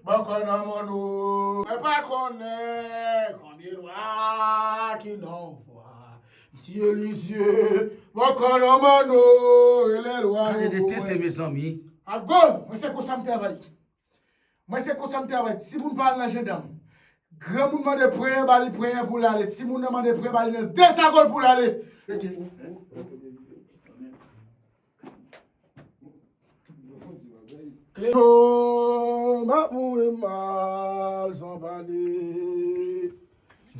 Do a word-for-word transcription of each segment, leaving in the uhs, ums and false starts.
Bòkò nan mòn ou, mwen pa konnen konbyen lwa ki nan vwa. Ti Elizye, bòkò nan mòn ou, e lè lwa. Gade de tete, mezanmi. Ago, mwen se konsa m travay. Mwen se konsa m travay. Timoun pa al nan jandam. Granmoun mande priyè, ba li priyè pou l ale. Timoun nan mande priyè, ba li nan dezagòl pou l ale. Tonton, m ap mouri mal san pale.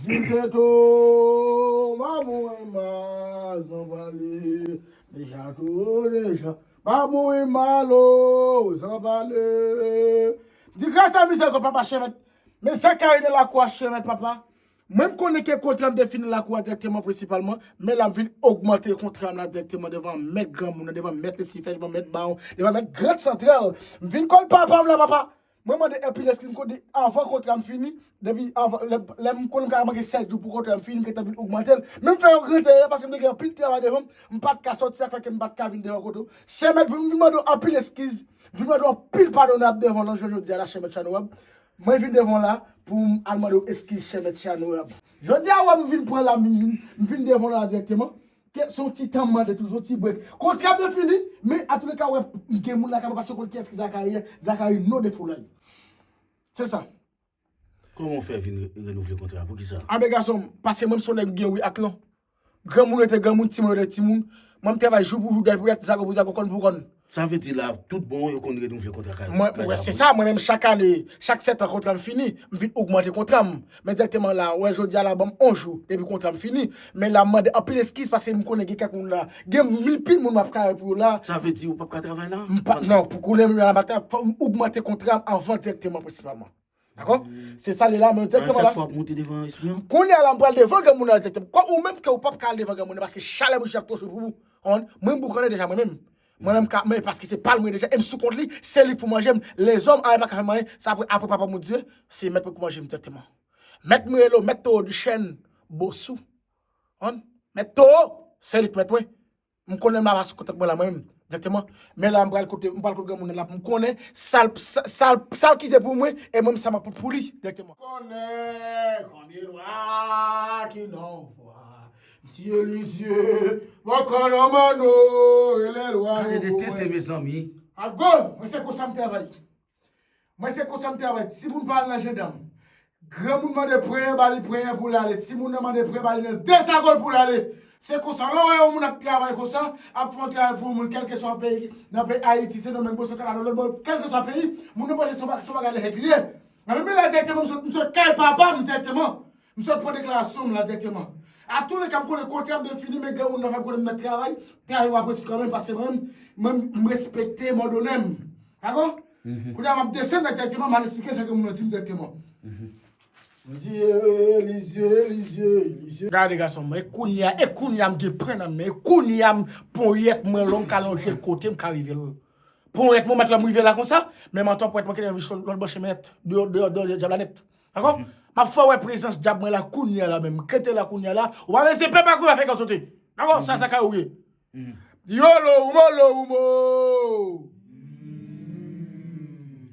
Di m se tonton, m ap mouri mal san pale. Deja tou, deja. M ap mouri mal, o, san pale. Di gras a mizè, papa, chèmèt. Men Zakari nan lakou a, chèmèt, papa. Mwen, m konnen ke kontra m te fini lakou a dirèkteman, prensipalman, men la, m vin ogmante kontra m la dirèkteman devan mèt granmoun nan, devan mèt Lesifèj, devan mèt Bawon, devan mèt Grand Santral. M vin kòl papa m la, papa. Mwen mande anpil eskiz, m konnen avan kontra m fini, depi avan, lè, lè m konnen m ka manke sèt jou pou kontra m fini, m gentan vin ogmante l. Men m fè yon gran erè paske m te gen anpil travay devan m, m pa t ka sòti, sa k fè ke m pa t ka vin devan kote w. Chèmèt, m vin mande w anpil eskiz, m vin mande w anpil padonab devan w nan jounen jodi a la, chèmèt Chanorab. Mwen vin devan w la pou m al mande w eskiz, chèmèt Chanorab. Jodi a, wè, m vin pran la, m vin, m vin devan w la dirèkteman. Ke se yon ti tan m mande toujou, ti brek. Kontra m yo fini, men antouleka, wè, m gen moun la k ap pase, konn kiyès ki Zakari ye. Zakari non de foulay. Se sa. Kòman w fè vin re-, renouvle kontra? Poukisa? Anben gason m, paske mwen m se yon nèg m gen wi ak non. Granmoun rete granmoun, timoun rete timoun. Mwen m travay jou pou jou, dèt pou dèt, zago pou zago, kòn pou kòn. Sa vle di la, tout bon, yo konn renouvle kontra kay, mwen, kay wè, se sa, mwen menm chak ane, chak sèt an kontra m fini, m vin ogmante kontra m. Men dirèkteman la, wè, jodi a la, ban m on jou, depi kontra m fini. Men la, m mande anpil eskiz paske m konnen gen kèk moun la. Gen mil pil moun m ap kare pou yo la. Sa vle di ou p ap ka travay la? M pa, non, pou kounye a la, m ap ta-, fò m ogmante kontra m avan dirèkteman, prensipalman. Dakò? Se sa li la, men dirèkteman la. Chak fwa w ap monte devan espri an? Kounye a la, m pral devan granmoun nan dirèkteman. Kòm ou menm ke ou p ap ka al devan granmoun nan, paske chalè bouch ap twò cho pou ou. Mwen, m boukannen deja mwen menm. Mwen menm ka, men paske se pa l mwen deja, e m sou kont li, se li k pou manje m. Lezòm, anyen pa ka fè m anyen, sa apre, apre papa Bondye, se mèt mwen pou manje m dirèkteman. Mèt mwen rele w, mèt Towo Dichèn, Bosou. Mèt Towo, se li k mèt mwen. M konnen m ap sou kontak mwen la, mwen menm, dirèkteman. Men la, m pral kote, m pral kote granmoun nan la pou m konnen sa l, sa, sa l, sa l kite pou mwen, e mwen menm sa m ap pot pou li, dirèkteman. Konnen konbyen lwa ki nan vwa. Ti Elizye, bòkò nan mòn ou, e lè lwa. Gade de tete, mezanmi. Ago, mwen se konsa m travay. Mwen se konsa m travay. Timoun pa al nan jandam. Granmoun mande priyè, ba li priyè pou l ale. Timoun nan mande priyè, ba li nan dezagòl pou l ale. Se konsa, lè w wè yon moun ap travay konsa, ap fè yon travay pou yon moun, kèlkeswa peyi, nan peyi Ayiti, Sendomeng, Boston, Kanada, lòt bò, kèlkeswa peyi, moun nan panse se yon ba-, se yon bagay de jèt li ye. Nan menm la dirèkteman, m sot, m sot kay papa m dirèkteman. M sot pran deklarasyon m la dirèkteman. Atouleka, m konnen kontra m te fini, men granmoun nan fè m konnen m nan travay, travay m ap reyisi kanmenm, paske mwen menm, mwen, m respekte mò donnen m. Dakò? Kounye a, m ap desann nan dirèkteman, m al esplike sa ke moun nan di m dirèkteman. M di, Elizye, Elizye, Elizye. Gade gason mwen, e kounye a, e kounye a m gen pwen nan men, e kounye a m ponyèt mwen long ka lonje l kote m ka rive l. Ponyèt mwen, mèt la m rive la konsa, men manton ponyèt mwen kite m vin lòt bò chemen nèt, deyò, deyò, deyò dyab la nèt. Dakò? M ap fè w wè prezans dyab mwen la kounye a la menm. Rete la kounye a la, ou pa bezwen pè pa kou pa fè kò sote. Dakò? Sa, sa ka ou ye. Yolo, woumo, lo, woumo.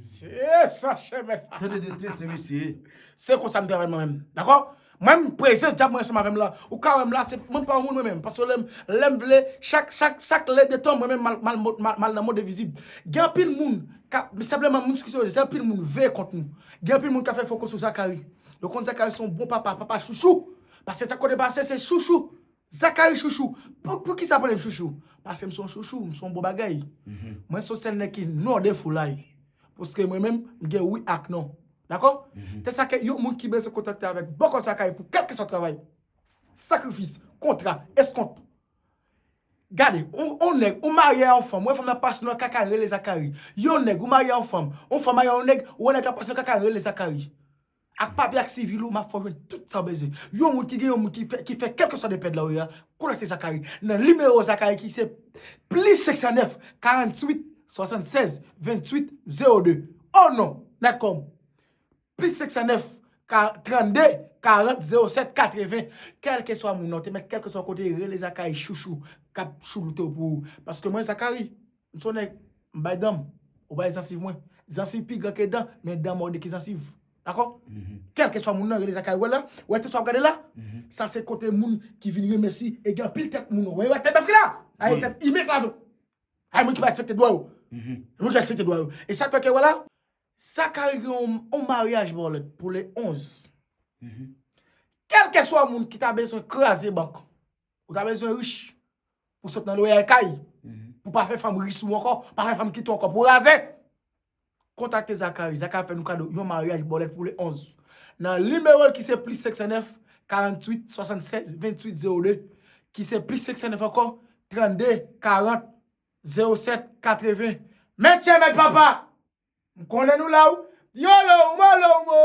Se sa, chèmèt. Tande de tete, mesye. Se konsa m travay mwen menm. Dakò? Mwen menm, prezans dyab mwen ansanm avè m la. Ou ka wè m la, se, mwen pa yon moun mwen menm. Paske lè m, lè m vle, chak, chak, chak lè de tan, mwen menm, m al, m al, m al, m al nan mond envizib. Gen anpil moun, ka, senpleman, moun ki serye, gen anpil moun veye kont nou. Gen anpil moun ka fè fokis sou Zakari. Yo konn Zakari se yon bon papa, papa chouchou. Paske chak kote m pase, se chouchou. Zakari chouchou. Pou, poukisa pale m chouchou? Paske m se yon chouchou, m se yon bon bagay. Mwen se yon sèl nèg ki non de foulay. Paske mwen menm, m gen wi ak non. Dakò? Se sa ke yon moun ki bezwen kontakte avèk bòkò Zakari pou kèlkeswa travay. Sakrifis, kontra, eskont. Gade, on, on nèg, ou marye a yon fanm, ou wè fanm nan pase nan kaka rele Zakari. Yon nèg, ou marye a yon fanm, on fanm marye a yon nèg, ou wè nèg la pase nan kaka rele Zakari. Ak papye ak sivil ou, m ap fè w jwenn tout sa w bezwen. Yon moun ki gen yon moun ki fè, ki fè kèlkeswa de pèd la ou ye a, kontakte Zakari. Nan nimewo Zakari ki se plis senk san nèf, karanntuit, swasannsèz, venntuit, zewo de. Oh non, natcom. Plis senk san nèf, ka, trannde, karant, zewo sèt, katreven. Kèlkeswa moun nan, ou te mèt kèlkeswa kote, rele Zakari chouchou, k ap chouloute w pou ou. Paske mwen, Zakari, m se yon nèg, m bay dan m, ou bay zansiv mwen. Zansiv pi gran ke dan, men dan mòde ke zansiv. Dakò? Kèlkeswa moun nan, rele Zakari wè la, wè tout sa w ap gade la. Sa se kote moun ki vin remèsi, e gen anpil tèt moun. Wè, wè tèt bèf ki la. Ay, tèt imèk la tou. Ay, moun ki pa respekte dwa yo. Moun ki respekte dwa yo. E sa k fè ke wè la, Zakari gen yon, yon maryaj bòlèt pou le onz. Kèlkeswa moun ki ta bezwen kraze bank, ou ta bezwen rich pou sot nan loyal kay, pou pa fè fanm ri sou ou ankò, pa fè fanm kite w ankò, pou razè. Kontakte Zakari. Zakari fè nou kado yon maryaj bòlèt pou le onz. Nan nimewo l ki se plis senk san nèf, karanntuit, swasannsèz, venntuit, zewo de, ki se plis senk san nèf ankò, trannde, karant, zewo sèt, katreven. Mèt chè, mèt papa! M konnen nou la, wi. Yolo, molo, mo!